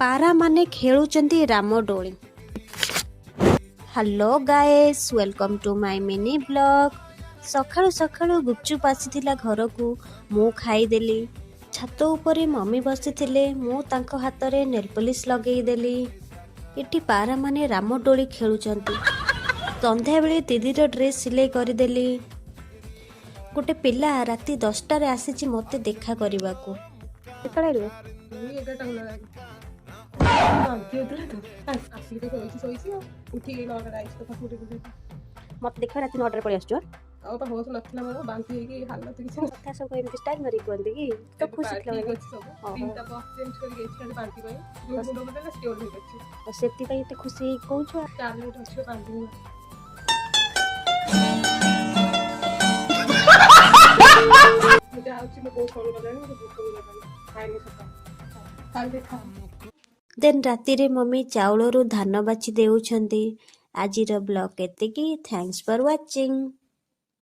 ପାରାମାନେ ଖେଳୁଛନ୍ତି ରାମଦୋଳି। Hello guys, welcome to my mini vlog. ସକାଳୁ ସକାଳୁ ଗୁପଚୁପ୍ ଆସିଥିଲା ଘରକୁ, ମୁଁ ଖାଇଦେଲି। ଛାତ ଉପରେ ମମି ବସିଥିଲେ, ମୁଁ ତାଙ୍କ ହାତରେ ନେଲ୍ ପଲିସ୍ ଲଗେଇଦେଲି। ଏଠି ପାରାମାନେ ରାମଦୋଳି ଖେଳୁଛନ୍ତି। ସନ୍ଧ୍ୟାବେଳେ ଦିଦିର ଡ୍ରେସ୍ ସିଲେଇ କରିଦେଲି। ଗୋଟେ ପିଲା ରାତି 10ଟାରେ ଆସିଛି ମୋତେ ଦେଖା କରିବାକୁ। କେତେବେଳେ ଆଇଲୁ? ଏଇ 11ଟା ଖଣ୍ଡେ। ବାନ୍ତି ହଉଥିଲା ତ, ଆସିକି ତ ଶୋଇଛି ଶୋଇଛି ଆଉ ଉଠିକି 9ଟାରେ ଆଇଛି ତ ଫଟୋ ଉଠେଇ। ମୋତେ ଦେଖିବା ରାତି 9ଟାରେ ପଳେଇ ଆସୁଛୁ। ଆଉ ପା ହୋସ୍ ନଥିଲା ମୋର, ବାନ୍ତି ହେଇକି ହାଲତ କିଛି କଥା ସବୁ ଏମିତି ଷ୍ଟାଇଲ୍ ମାରିକି କୁହନ୍ତି କି ତ ଖୁସି ଥିଲା। ଠିକ ଅଛି ସବୁ। ତିନିଟା ବସ୍ ଚେଞ୍ଜ କରିକି ଯାଇଛି ଖାଲି ବାନ୍ତି ପାଇଁ। ଯୋଉ ମୁଣ୍ଡ ବୁଲେଇଲା ସେଠି ଓହ୍ଲେଇ ଅଛି। ଆଉ ସେଥିପାଇଁ ଏତେ ଖୁସି ହେଇକି କହୁଛୁ। 4 ମିନିଟ୍ ଅଛି ବାନ୍ତି। ମୁଁ ଯାଉଛି, ମୋ ବୋଉ ଫୋନ୍ କଲାଣି, ମୋତେ ଭୋକ ବି କଲାଣି, ଖାଇନି ସକାଳୁ, କାଲି ଦେଖା। ଦେନ୍ ରାତିରେ ମମି ଚାଉଳରୁ ଧାନ ବାଛି ଦେଉଛନ୍ତି। ଆଜିର ବ୍ଲଗ୍ ଏତିକି। Thanks for watching.